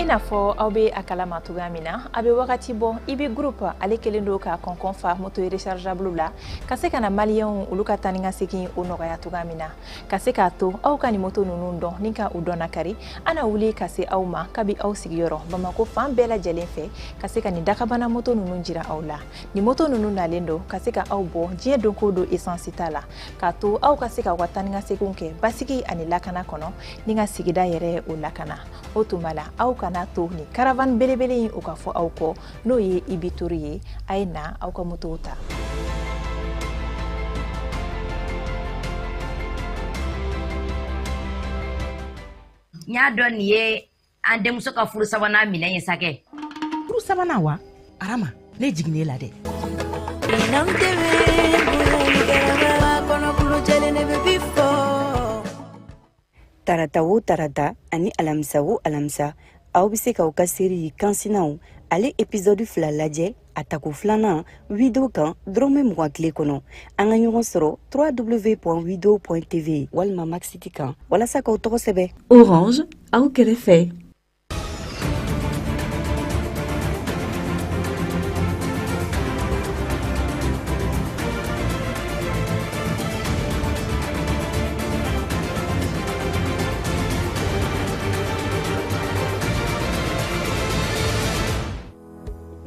I n'a fɔ aw bɛ a kalama cogoya min na, a bɛ wagati bɔ, IB Group ale kɛlen don ka kɔnkɔn fa moto rechargeable la ka se ka na maliyɛnw olu ka taa ni ka segin o nɔgɔya cogoya min na, ka se k'a to aw ka nin moto ninnu dɔn ni ka u dɔn nakari. An na wuli ka se aw ma kabi aw sigiyɔrɔ Bamako fan bɛɛ lajɛlen fɛ, ka se ka nin dakabana moto ninnu jira aw la. Nin moto ninnu nalen don ka se ka aw bɔ diɲɛ don ko don essence ta la, k'a to aw ka se k'aw ka taa ni ka seginw kɛ basigi ani lakana kɔnɔ, ni ka sigida yɛrɛ o lakana. O tuma la, aw kana to nin caravane belebele in o ka fɔ aw kɔ, n'o ye IB Tour ye. A ye na aw ka motow ta. N y'a dɔn nin ye an denmuso ka furu sabanan minɛn ye sa kɛ. Furu sabanan wa? Arama, ne jiginnen la dɛ. Tarata o tarata ani alamisa o alamisa, aw bɛ se k'aw ka série Kansinaw ale épisode 2 lajɛ, a tako filanan, Wido kan, dɔrɔmɛ 20 tile kɔnɔ. An ka ɲɔgɔn sɔrɔ www.wido.tv walima Maxit kan walasa k'aw tɔgɔ sɛbɛn. Orange, aw kɛrɛfɛ.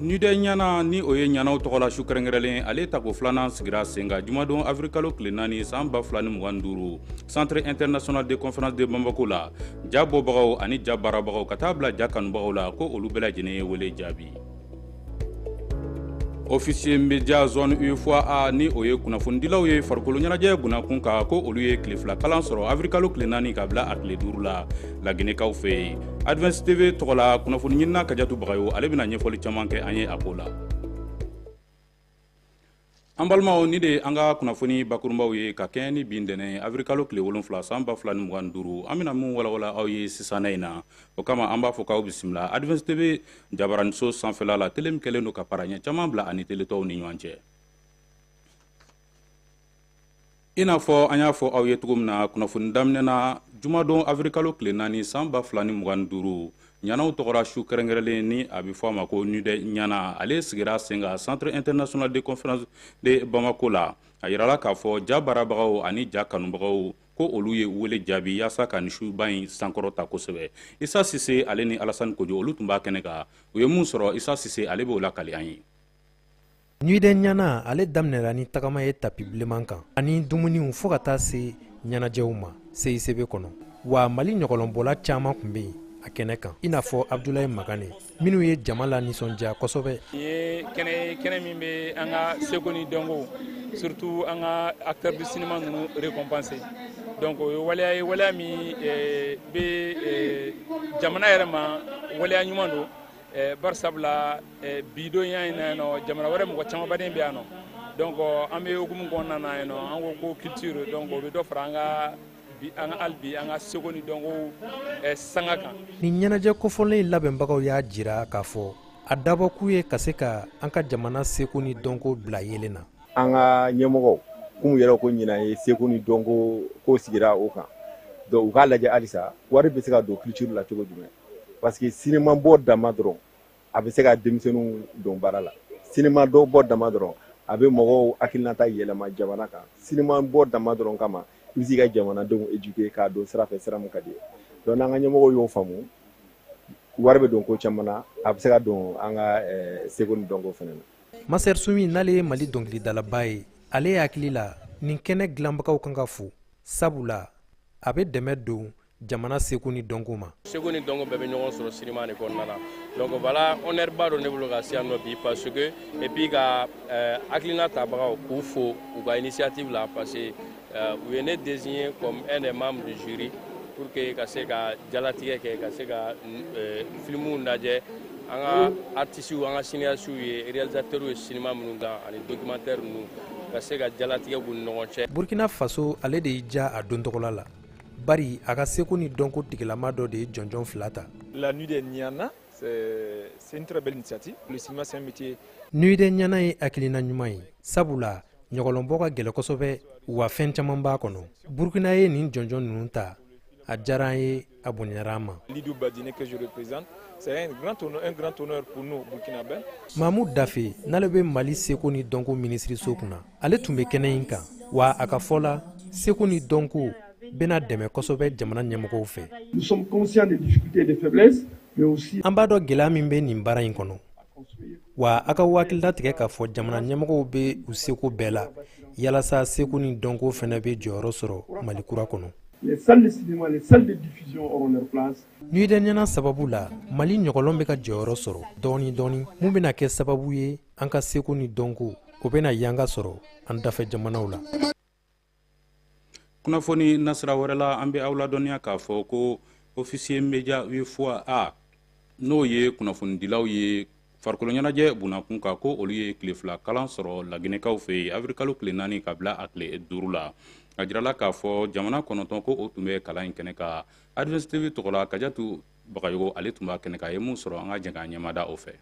Nuit des Ɲana, ni o ye ɲanaw tɔgɔla su kɛrɛnkɛrɛnlen, ale tako filanan sigira sen kan jumadon avril tile 4 san 2025, Centre international de conférence de Bamako la. Ja bɔbagaw ani ja baarabagaw ka taa bila ja kanubagaw la, ko olu bɛɛ lajɛlen ye wele jaabi. Officier média zone UFOA, ni o ye kunnafonidilaw ye farikolo ɲɛnajɛ gunnakun kan, ko olu ye tile 2 kalan sɔrɔ avril kalo tile 4 ka bila a tile 5 la Laginɛkaw fɛ yen. Advance TV tɔgɔ la, kunnafoni ɲinina Kajatu Bagayo, ale bɛna ɲɛfɔli caman kɛ an ye a ko la. An balimaw, ni de ye an ka kunnafoni bakurunbaw ye ka kɛɲɛ ni bi ntɛnɛn avril kalo tile 7 san 2025. An bɛna mun walawala aw ye sisan in na, o kama an b'a fɔ k'aw bisimila Advance TV jabaraniso sanfɛla la, télé min kɛlen don ka paraɲɛ caman bila ani télé tɔw ni ɲɔgɔn cɛ. I n'a fɔ an y'a fɔ aw ye cogo min na kunnafoni daminɛ na, jumadon avril kalo tile 4 san 2025, ɲanaw tɔgɔra su kɛrɛnkɛrɛnlen, ni a bɛ fɔ a ma ko Nuit des Ɲana, ale sigira sen kan Centre international de conférence de Bamako la. A yirala k'a fɔ ja baarabagaw ani ja kanubagaw ko olu ye wele jaabi yaasa ka nin suba in sankɔrɔta kosɛbɛ. Isa Sise ale ni Alasani Kojo, olu tun b'a kɛnɛ kan. U ye mun sɔrɔ, Isa Sise ale b'o lakali an ye. Nuit des Ɲana ale daminɛra ni tagama ye tapis bilenman kan ani dumuniw, fo ka taa se ɲɛnajɛw ma CICB kɔnɔ. Wa Mali ɲɔgɔlɔnbɔla caman tun bɛ yen a kɛnɛ kan, i n'a fɔ Abdulayi Magane, minnu ye jama la nisɔndiya kosɛbɛ. Nin ye kɛnɛ ye, kɛnɛ min bɛ an ka seko ni dɔnko, surtout an ka acteur du cinéma ninnu récompenser. Donc o ye waleya ye, waleya min bɛ jamana yɛrɛ ma waleya ɲuman don, bari sabula bi don ya in na yan nɔ, jamana wɛrɛ mɔgɔ caman baden bɛ yan nɔ. Donc an bɛ hukumu kɔnɔna na yan nɔ, an ko ko culture, donc o bɛ dɔ fara an ka bi, an ka hali bi an ka seko ni dɔnko sanga kan. Nin ɲɛnajɛ kofɔlen in labɛnbagaw y'a jira k'a fɔ a dabɔkun ye ka se ka an ka jamana seko ni dɔnko bila yelen na. An ka ɲɛmɔgɔw k'u yɛrɛ ko ɲinan ye seko ni dɔnko ko sigira o kan, donc u k'a lajɛ halisa wari bɛ se ka don culture la cogo jumɛn, parce que cinéma bɔ dama dɔrɔn a bɛ se ka denmisɛnninw don baara la, cinéma dɔw bɔ dama dɔrɔn a bɛ mɔgɔw hakilinata yɛlɛma jamana kan, cinéma bɔ dama dɔrɔn kama i bɛ se ka jamanadenw éduquer k'a don sira fɛ, sira min ka di ye. Donc n'an ka ɲɛmɔgɔw y'o faamu, wari bɛ don ko caman na, a bɛ se ka don an ka seko ni dɔnko fana na. Master Sumi, n'ale ye Mali dɔnkilidalaba ye, ale hakili la nin kɛnɛ dilanbagaw kan ka fo, sabula a bɛ dɛmɛ don jamana seko ni dɔnko ma. Seko ni dɔnko bɛɛ bɛ ɲɔgɔn sɔrɔ cinéma de kɔnɔna na. Donc voilà, honneur ba don ne bolo ka se yan nɔ bi, parce que et puis ka hakilina tabagaw k'u fo u ka initiative la, parce que u ye ne désigné comme un des membres du jury pour que ka se ka jalatigɛ kɛ, ka se ka filmuw lajɛ, an ka artistes, an ka cinéastes ye, réalisateurs ye cinéma minnu kan ani documentaire ninnu, ka se ka jalatigɛ k'u ni ɲɔgɔn cɛ. Burkina Faso ale de y'i ja a don tɔgɔla la, bari a ka seko ni dɔnko tigilama dɔ de ye jɔnjɔn 2 ta. La Nuit des Niana, c'est une très belle initiative. Le cinéma, c'est un métier. Nuit des Niana ye hakilina ɲuman ye, sabula ɲɔgɔlɔnbɔ ka gɛlɛn kosɛbɛ, wa fɛn caman b'a kɔnɔ. Burkina ye nin jɔnjɔn ninnu ta, a diyara an ye, a bonyara an ma. Lidou Badine que je représente, C'est un grand honneur pour nous, Burkinabés. Mamu Dafe, n'ale bɛ Mali seko ni dɔnko minisiriso kunna, ale tun bɛ kɛnɛ in kan. Wa a ka fɔ la, seko ni dɔnko bɛna dɛmɛ kosɛbɛ jamana ɲɛmɔgɔw fɛ. Nous sommes conscients des difficultés et des faiblesses, mais aussi An b'a dɔn gɛlɛya min bɛ nin baara in kɔnɔ. Wa a ka hakilila tigɛ k'a fɔ jamana ɲɛmɔgɔw bɛ u seko bɛɛ la yalasa seko ni dɔnko fɛnɛ bɛ jɔyɔrɔ sɔrɔ Mali kura kɔnɔ. Les salles de cinéma, les salles de diffusion auront leur place. Nuit des Niana sababu la, Mali ɲɔgɔlɔn bɛ ka jɔyɔrɔ sɔrɔ dɔɔni dɔɔni, mun bɛna kɛ sababu ye an ka seko ni dɔnko o bɛna yanga sɔrɔ an dafɛ jamanaw la. Kunnafoni nasira wɛrɛ la, an bɛ aw ladɔnniya k'a fɔ ko officier média UFOA, n'o ye kunnafonidilaw ye farikolo ɲɛnajɛ bunakun kan, ko olu ye tile 2 kalan sɔrɔ Laginɛkaw fɛ yen avril kalo tile 4 ka bila a tile 5 la. A jirala k'a fɔ jamana 9 ko o tun bɛ kalan in kɛnɛ kan. Advance TV tɔgɔ la, Kajatu Bagayogo, ale tun b'a kɛnɛ kan. A ye mun sɔrɔ, an ka jɛ k'an ɲɛmada o fɛ.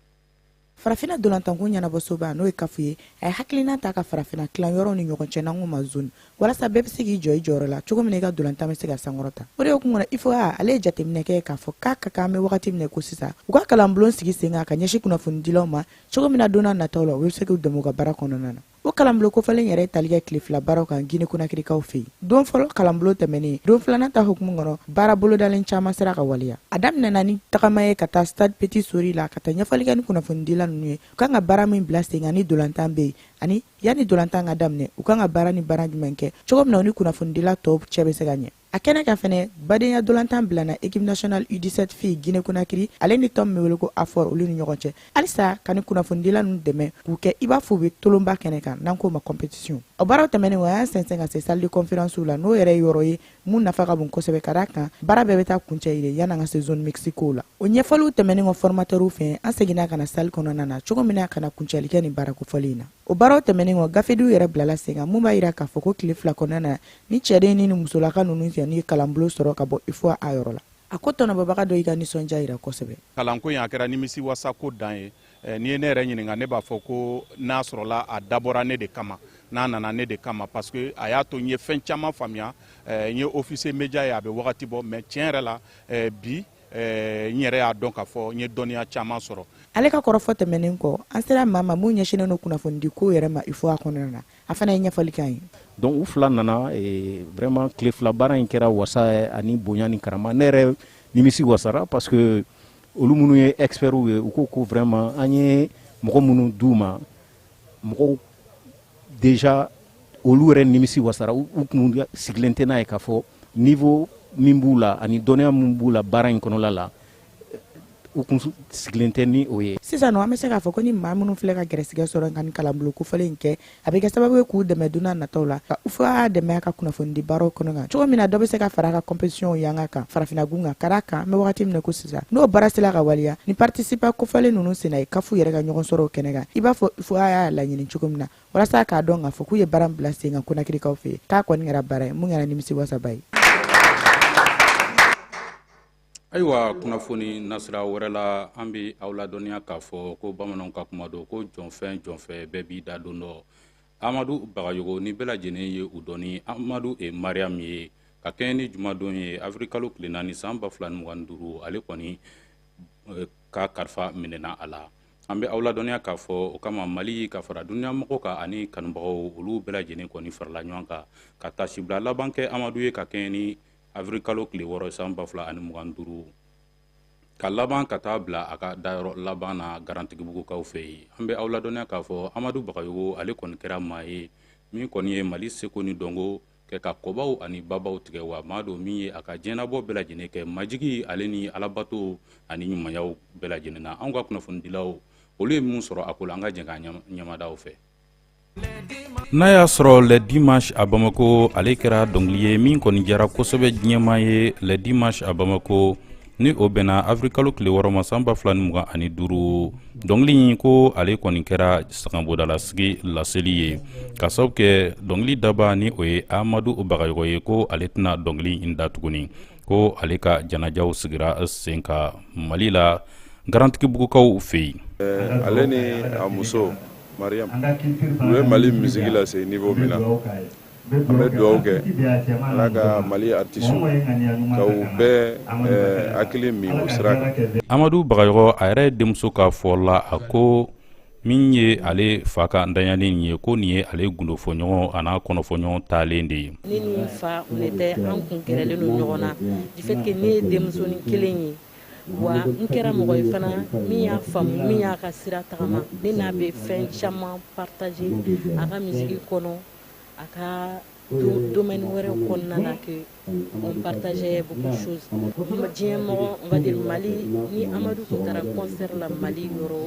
Farafinna dolantanko ɲɛnabɔsoba, n'o ye CAF ye, a ye hakilina ta ka farafinna tilan yɔrɔw ni ɲɔgɔn cɛ, n'an ko ma zone, walasa bɛɛ bɛ se k'i jɔ i jɔyɔrɔ la cogo min na, i ka dolantan bɛ se ka sankɔrɔta. O de hukumu kɔnɔ, UFOA ale ye jateminɛ kɛ k'a fɔ k'a ka kan, an bɛ wagati min na ko sisan, u ka kalanbulon sigi sen kan ka ɲɛsin kunnafonidilaw ma cogo min na, don n'a nataw la, u bɛ se k'u dɛmɛ u ka baara kɔnɔna na. O kalanbulon kofɔlen yɛrɛ ye tali kɛ tile 2 baaraw kan Guinée Conakrykaw fɛ yen. Don fɔlɔ kalanbulon tɛmɛnen, don filanan ta hukumu kɔnɔ, baara bolodalen caman sera ka waleya. A daminɛna ni tagama ye ka taa stade Petit Sory la, ka taa ɲɛfɔli kɛ ni kunnafonidila ninnu ye, u kan ka baara min bila sen kan ni dolantan bɛ yen, ani yanni dolantan ka daminɛ, u kan ka baara ni baara jumɛn kɛ cogo min na, u ni kunnafonidila tɔw cɛ bɛ se ka ɲɛ. A kɛnɛ kan fɛnɛ, badenya dolantan bilana équipe nationale U17 fille Guinée Conakry ale ni tɔn min bɛ wele ko AFOR, olu ni ɲɔgɔn cɛ, halisa ka ni kunnafonidila ninnu dɛmɛ k'u kɛ i b'a fɔ u bɛ tolonba kɛnɛ kan, n'an k'o ma compétition. O baaraw tɛmɛnen o y'an sɛnsɛn ka se salle de conférence la, n'o yɛrɛ ye yɔrɔ ye mun nafa ka bon kosɛbɛ, ka d'a kan baara bɛɛ bɛ taa kuncɛ yen yan'an ka se zone mixte kow la. O ɲɛfɔliw tɛmɛnen kɔ formateurw fɛ, an seginna ka na salle kɔnɔna na cogo min na ka na kuncɛli kɛ nin baara kofɔlen in na. O baaraw tɛmɛnen kɔ, gafediw yɛrɛ bilala sen kan, mun b'a yira k'a fɔ ko tile 2 kɔnɔna na ni cɛden ni musolaka ninnu fɛ ni kalanbulon sɔrɔ ka bɔ UFOA a yɔrɔ la. A ko tɔnɔbɔbaga dɔ y'i ka nisɔndiya yira kosɛbɛ. Kalanko in, a kɛra nimisi wasako dan ye. N'i ye ne yɛrɛ ɲininka, ne b'a fɔ ko n'a sɔrɔla a dabɔra ne de kama, n'a nana ne de kama, parce que a y'a to n ye fɛn caman faamuya. N ye officier média ye, a bɛ wagati bɔ, mais tiɲɛ yɛrɛ la, bi n yɛrɛ y'a dɔn k'a fɔ n ye dɔnniya caman sɔrɔ. Ale ka kɔrɔfɔ tɛmɛnen kɔ, an sera maa ma mun ɲɛsinnen don kunnafonidi ko yɛrɛ ma UFOA kɔnɔna na, a fana ye ɲɛfɔli k'an ye. Donc u fila nana, vraiment tile 2 baara in kɛra wasa ani bonya ni karama. Ne yɛrɛ nimisi wasara, parce que olu minnu ye experts ye, u ko ko vraiment an ye mɔgɔ minnu d'u ma, mɔgɔw déjà olu yɛrɛ nimisi wasara. U kun sigilen tɛ n'a ye k'a fɔ niveau min b'u la ani dɔnniya min b'u la baara in kɔnɔla la, u kun sigilen tɛ ni o ye. Sisan nɔ, an bɛ se k'a fɔ ko ni maa minnu filɛ ka gɛrɛsɛgɛ sɔrɔ ka ni kalanbulon kofɔlen in kɛ, a bɛ kɛ sababu ye k'u dɛmɛ don n'a nataw la, ka UFOA dɛmɛ a ka kunnafonidi baaraw kɔnɔ kan cogo min na, dɔ bɛ se ka fara a ka compétition yanga kan farafinna gun kan. Ka d'a kan an bɛ wagati min na ko sisan, n'o baara sera ka waleya ni participant kofɔlen ninnu senna ye CAF yɛrɛ ka ɲɔgɔn sɔrɔ o kɛnɛ kan, i b'a fɔ UFOA y'a laɲini cogo min na, walasa k'a dɔn k'a fɔ k'u ye baara min bila sen kan Conakrykaw fɛ yen, k'a kɔni kɛra baara ye mun kɛra nimisi wasaba ye. Ayiwa, kunnafoni nasira wɛrɛ la, an bɛ aw ladɔnniya k'a fɔ ko bamananw ka kuma don ko jɔnfɛn jɔnfɛ bɛɛ b'i da don dɔ. Amadu Bagayogo ni bɛɛ lajɛlen ye u dɔn ni Amadu e Mariam ye, ka kɛɲɛ ni jumadon ye avril kalo tile 4 san 2025, ale kɔni ka kalifa minɛna a la. An bɛ aw ladɔnniya k'a fɔ o kama, Mali ka fara duniyamɔgɔw kan ani kanubagaw, olu bɛɛ lajɛlen kɔni farala ɲɔgɔn kan ka taasibila laban kɛ Amadu ye, ka kɛɲɛ ni avril kalo tile 6 san 2025, ka laban ka taa bila a ka dayɔrɔ laban na Garantigibugukaw fɛ yen. An bɛ aw ladɔnniya k'a fɔ Amadu Bagayogo, ale kɔni kɛra maa ye min kɔni ye Mali seko ni dɔnko kɛ ka kɔbaw ani babaw tigɛ, wa maa don min ye a ka diɲɛnabɔ bɛɛ lajɛlen kɛ majigi ale ni alabato ani ɲumanyaw bɛɛ lajɛlen na. Anw ka kunnafonidilaw, olu ye mun sɔrɔ a ko la, an ka jɛ k'an ɲɛmadaw fɛ. N'a y'a sɔrɔ Le Dimanche à Bamako, ale kɛra dɔnkili ye min kɔni jara kosɛbɛ diɲɛmaa ye. Le Dimanche à Bamako, ni o bɛnna avril kalo tile 6 ma san 2025, dɔnkili in ko ale kɔni kɛra sangabondalasigi laseli ye, ka sababu kɛ dɔnkili daba ni o ye Amadu Bagayogo ye, ko ale tɛna dɔnkili in da tuguni, ko ale ka janajaw sigira sen kan Mali la Garantigibugukaw fɛ yen. Ale ni a muso Mariam, u ye Mali musique lase niveau min na. An bɛ dugawu kɛ Ala ka Mali artistes ka u bɛɛ hakili min o sira kan. Amadu Bagayɔgɔ a yɛrɛ denmuso ka fɔ la, a ko min ye ale fa ka ntanyali ye, ko nin ye ale gundofɔɲɔgɔn a n'a kɔnɔfɔɲɔgɔn taalen de ye. Ne ni n fa, on était, an kun gɛrɛlen don ɲɔgɔn na du fait que ne ye denmusonin kelen ye, wa n kɛra mɔgɔ ye fana min y'a faamu, min y'a ka sira tagama. Ne n'a bɛ fɛn caman partager a ka musique kɔnɔ, a ka domaine wɛrɛw kɔnɔna na, que on partageait beaucoup de choses. Diɲɛ mɔgɔ, on va dire Mali, ni Amadu tun taara concert la Mali yɔrɔ,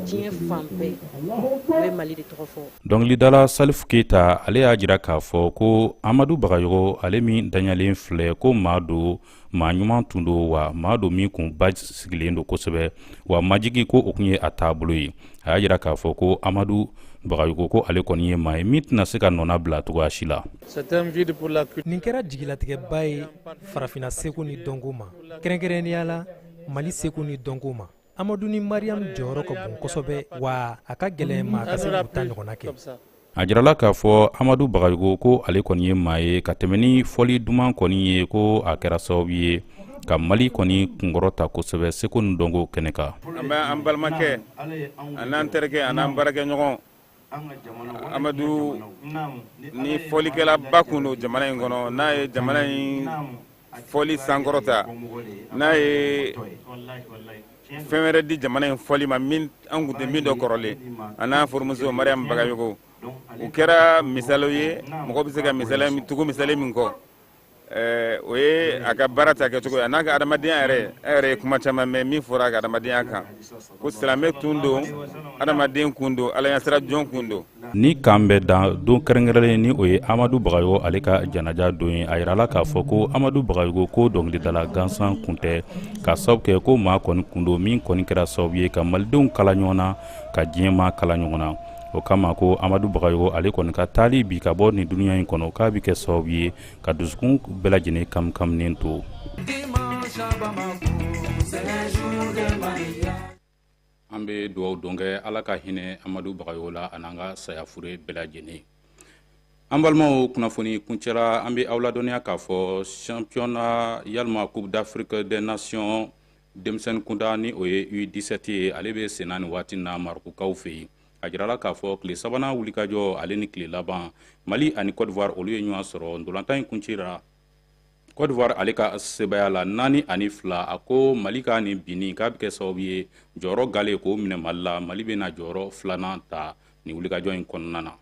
diɲɛ fan bɛɛ, u bɛ Mali de tɔgɔ fɔ. Dɔnkilidala Salifu Keyita, ale y'a jira k'a fɔ ko Amadu Bagayɔgɔ, ale min danyalen filɛ, ko maa don, maa ɲuman tun don, wa maa don min kun ba sigilen don kosɛbɛ, wa majigi ko o kun ye a taabolo ye. A y'a jira k'a fɔ ko Amadu Bagayɔgɔ, ko ale kɔni ye maa ye min tɛna se ka nɔna bila cogoya si la. Nin kɛra jigilatigɛba ye farafinna seko ni dɔnko ma, kɛrɛnkɛrɛnnenya la Mali seko ni dɔnko ma. Amadu ni Mariam jɔyɔrɔ ka bon kosɛbɛ, wa a ka gɛlɛn maa ka se k'u ta ɲɔgɔnna kɛ. A jirala k'a fɔ Amadu Bagayɔgɔ, ko ale kɔni ye maa ye ka tɛmɛ ni fɔli duman kɔni ye, ko a kɛra sababu ye ka Mali kɔni kunkɔrɔta kosɛbɛ seko ni dɔnko kɛnɛ kan. An bɛ an balimakɛ, a n'an terikɛ, a n'an baarakɛɲɔgɔn Amadu, ni fɔlikɛlaba kun don jamana in kɔnɔ, n'a ye jamana in fɔli sankɔrɔta, n'a ye fɛn wɛrɛ di jamana in fɔli ma min an kun tɛ min dɔ kɔrɔlen, a n'a furumuso Mariam Bagayogo, u kɛra misaliw ye, mɔgɔ bɛ se ka misali tugu misali min kɔ. O ye a ka baara ta kɛcogo ye, a n'a ka adamadenya yɛrɛ. E yɛrɛ ye kuma caman mɛn min fɔra a ka adamadenya kan, ko silamɛ tun don, adamaden kun don, Ala ɲɛsira jɔn kun don. Ni kan bɛ dan don kɛrɛnkɛrɛnlen ni o ye Amadu Bagayɔgɔ ale ka janaja don ye. A yirala k'a fɔ ko Amadu Bagayɔgɔ, ko dɔnkilidala gansan kun tɛ, ka sababu kɛ ko maa kɔni kun don min kɔni kɛra sababu ye ka malidenw kala ɲɔgɔn na, ka diɲɛmaa kala ɲɔgɔn na. O kama ko Amadu Bagayɔgɔ ale kɔni ka taali bi ka bɔ nin dunuya in kɔnɔ, k'a bɛ kɛ sababu ye ka dusukun bɛɛ lajɛlen kamkaminen to. An bɛ dugawu don kɛ Ala ka hinɛ Amadu Bagayɔgɔ la, a n'an ka saya fure bɛɛ lajɛlen. An balimaw, kunnafoni kuncɛra. An bɛ aw ladɔnniya k'a fɔ championnat yalima Coupe d'Afrique des Nations denmisɛnnin kunda, ni o ye U17 ye, ale bɛ senna nin waati na Marokukaw fɛ yen. A jirala k'a fɔ tile sabanan wulikajɔ ale ni tile laban, Mali ani Côte d'Ivoire olu ye ɲɔgɔn sɔrɔ. Ntolantan in kuncira Côte d'Ivoire ale ka sebaya la 4-2. A ko Mali ka nin binni k'a bɛ kɛ sababu ye jɔyɔrɔ gale k'o minɛ Mali la. Mali bɛna jɔyɔrɔ filanan ta nin wulikajɔ in kɔnɔna na.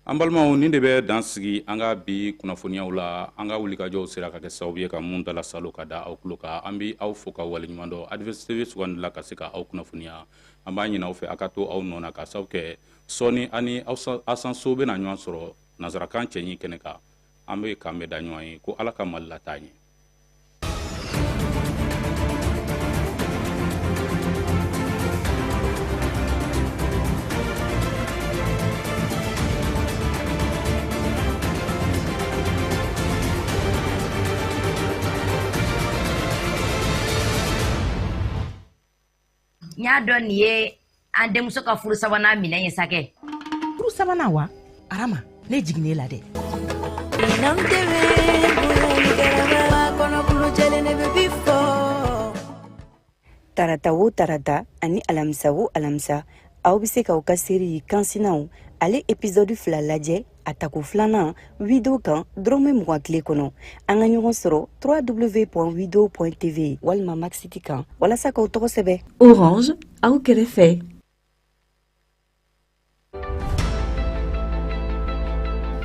An balimaw, nin de bɛ dan sigi an ka bi kunnafoniyaw la. An ka wulikajɔw sera ka kɛ sababu ye ka mun dala salo ka da aw tulo kan. An bɛ aw fo ka waleɲuman dɔn Advance TV sugandila ka se ka aw kunnafoniya. An b'a ɲini aw fɛ, a ka to aw nɔ na, ka sababu kɛ sɔɔni ani Asanso bɛna ɲɔgɔn sɔrɔ nansarakan cɛɲi kɛnɛ kan. An bɛ k'an bɛ da ɲɔgɔn ye ko Ala ka Mali lataa ɲɛ. N y'a dɔn nin ye an denmuso ka furu sabanan minɛn ye sa kɛ. Furu sabanan wa? Arama, ne jiginnen la dɛ. Tarata o tarata ani alamisa o alamisa, aw bɛ se k'aw ka seri kansinaw ale épisode 2 lajɛ a tako filanan wido kan dɔrɔmɛ 20 tile kɔnɔ. An ka ɲɔgɔn sɔrɔ www.wido.tv walima Maxiti kan walasa k'aw tɔgɔ sɛbɛn. Orange aw kɛrɛfɛ.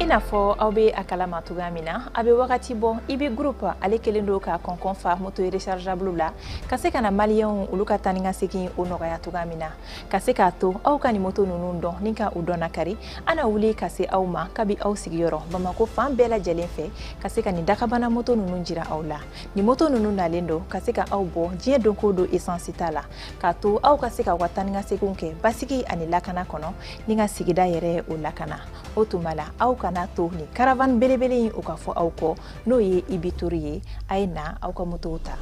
I n'a fɔ aw bɛ a kalama cogoya min na, a bɛ wagati bɔ, IB Group ale kɛlen don ka kɔnkɔn fa moto rechargeable la ka se ka na maliyɛnw olu ka taa ni ka segin o nɔgɔya cogoya min na, ka se k'a to aw ka nin moto ninnu dɔn ni ka u dɔn nakari. An na wuli ka se aw ma kabi aw sigiyɔrɔ Bamakɔ fan bɛɛ lajɛlen fɛ, ka se ka nin dakabana moto ninnu jira aw la. Nin moto ninnu nalen don ka se ka aw bɔ diɲɛ don ko don essence ta la, k'a to aw ka se k'aw ka taa ni ka seginw kɛ basigi ani lakana kɔnɔ, ni ka sigida yɛrɛ o lakana. O tuma la, aw kana to nin caravane belebele in o ka fɔ aw kɔ, n'o ye IB Tour ye. A ye na aw ka motow ta.